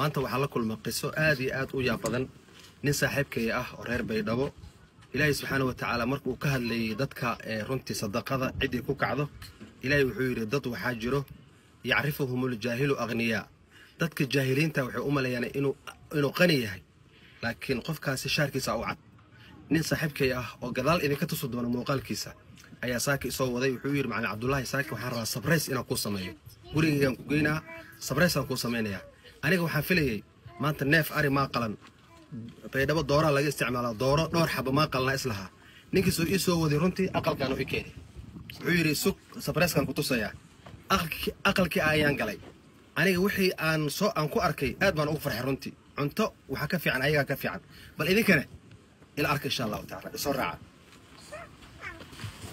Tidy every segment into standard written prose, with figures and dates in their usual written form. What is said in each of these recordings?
Maanta waxaa la kulmay qiso aad iyo aad u yaab badan. Nin saaxiibkay ah oo reer Baydhabo, Ilaahay subxaana wa tacaala markuu ka hadlayay dadka runtii sadaqada ciddii ku kacdo, Ilaahay wuxuu yidhi dad waxaa jiro yacrifuhumul jaahilu aghniyaa. Dadka jaahiliinta waxay u maleeyaan inuu qani yahay, laakiin qofkaasi shaarkiisa u cad. Nin saaxiibkay ah oo gadaal idinka tusi doono muuqaalkiisa ayaa saaki isoo waday. Wuxuu yidhi macalin Cabdullaahi, saaki waxaan rabaa surprise inaan kuu sameeyo, gurigaygaan ku geynaa, surprise-aan kuu samaynayaa. Aniga waxaan filayey maanta neef ari maa qalan, Baydhabo dooraa laga isticmaalaa, dooro dhowr xaba maa qalnaa islahaa. Ninkiisuu ii soo waday runtii aqalkaan u i keenay. Wuxuu yidhi sug, surprise-kaan ku tusayaa. Aqalkii ayaan galay. Aniga wixii aan soo aan ku arkay aad baan ugu farxay runtii. Cunto waxaa ka fiican ayagaa ka fiican. Bal idinkana ila arka insha Allahu tacaala, isoo raaca.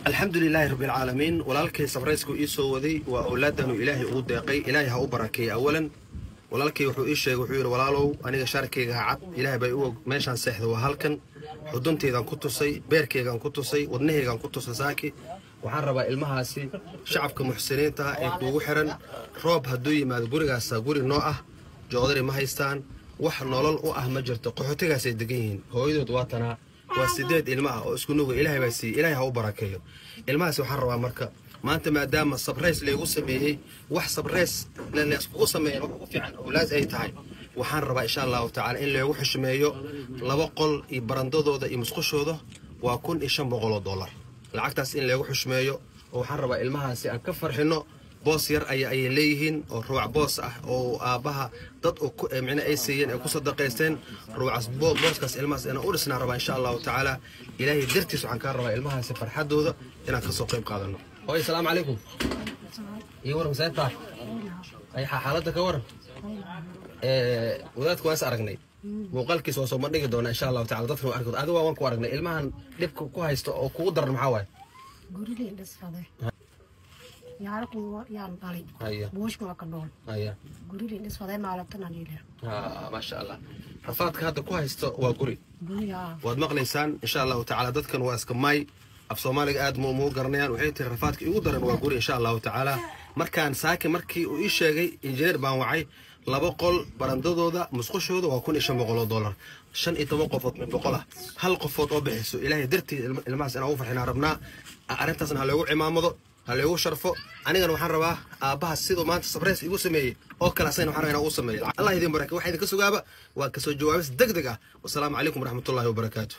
Alxamdu lilaahi rabbi alcaalamiin. Walaalkay surprise-ku ii soo waday waa awlaadanu Ilaahay ugu deeqay, Ilaahay ha u barakeeyey. Awalan walaalkay wuxuu ii sheegay, wuxuu yidhi walaalow aniga shaarkayga ha cad, Ilaahay bay u og meeshaan seexda waa halkan. Xudunteydaan ku tusay, beerkaygaan ku tusay, wadnahaygaan ku tusay. Saaki waxaan rabaa ilmahaasi shacabka muxsiniinta ah ee kuugu xiran, roob hadduu yimaado gurigaasa guri noo ah, joodari ma haystaan, wax nolol u ah ma jirto, qaxootigaasay degan yihiin. Hooyadood waa tanaa, waa 8 ilmo ah oo isku nuga Ilaahay baa siiyey, Ilaahay ha u barakeeyo ilmahaasi. Waxaan rabaa marka maanta maadaama surprise laygu sameeyey, wax surprise layskugu sameeyan wax ugu fiican awlaad ay tahay, waxaan rabaa insha Allahu tacaala in loogu xushmeeyo 2 qol iyo barandadooda iyo musqushooda. Waa $1500 lacagtaas in loogu xushmeeyo, oo waxaan rabaa ilmahaasi aan ka farxino. Boos yar ayay leeyihiin oo ruuc boos ah oo aabbaha dad micna ay siiyeen ay ku sadaqaysteen. Ruucas booskaas ilmahaas inaan u dhisnaa rabaa insha Allahu tacaala. Ilaahay dartiis waxaan kaa rabaa ilmahaasi farxadooda inaan kasoo qayb qaadano. Hooy, asalaamu calaykum. Iyo waran, seetaa ay xaaladda ka waran? Wadaadku waan is aragnay, muuqaalkiisa waa soo bandhigi doonaa insha Allahu tacala, dadka waa arki. Adiga waan ku aragnay. Ilmahan dhibka ku haysto oo kugu daran maxaa waaye? Gurigay dhisfaday yaalku yaan dhalay. Buushka waa ka dhool. Gurigay dhisfaday maalabtan aniile. Maasha Allah, rafaadka hadda ku haysto waa guri. Guriga waad maqlaysaan insha Allahu tacaala. Dadkan waa iska maay, af Soomaaliga aad muu garanayaan. Waxay tiri rafaadka igu daran waa guri insha Allahu tacaala. Markaan saaki markii uu ii sheegay injineer baan wacay. 2 qol, barandadooda, musqushooda waa $1500. 15 qofood min 100 ah, hal qofood oo bixiso, Ilaahay dartii ilmahaas inaan ugu farxinaa rabnaa. Arrintaasna ha loogu cimaamado, ha loogu sharfo. Anigana waxaan rabaa aabbaha siduu maanta surprise igu sameeyey oo kale asagana waxaan rabaa inaan ugu sameeyo. Allah idin barake. Waxa idinka sugaaba waa kasoo jawaabis deg deg ah. Wasalaamu calaykum waraxmatullaahi wabarakaatu.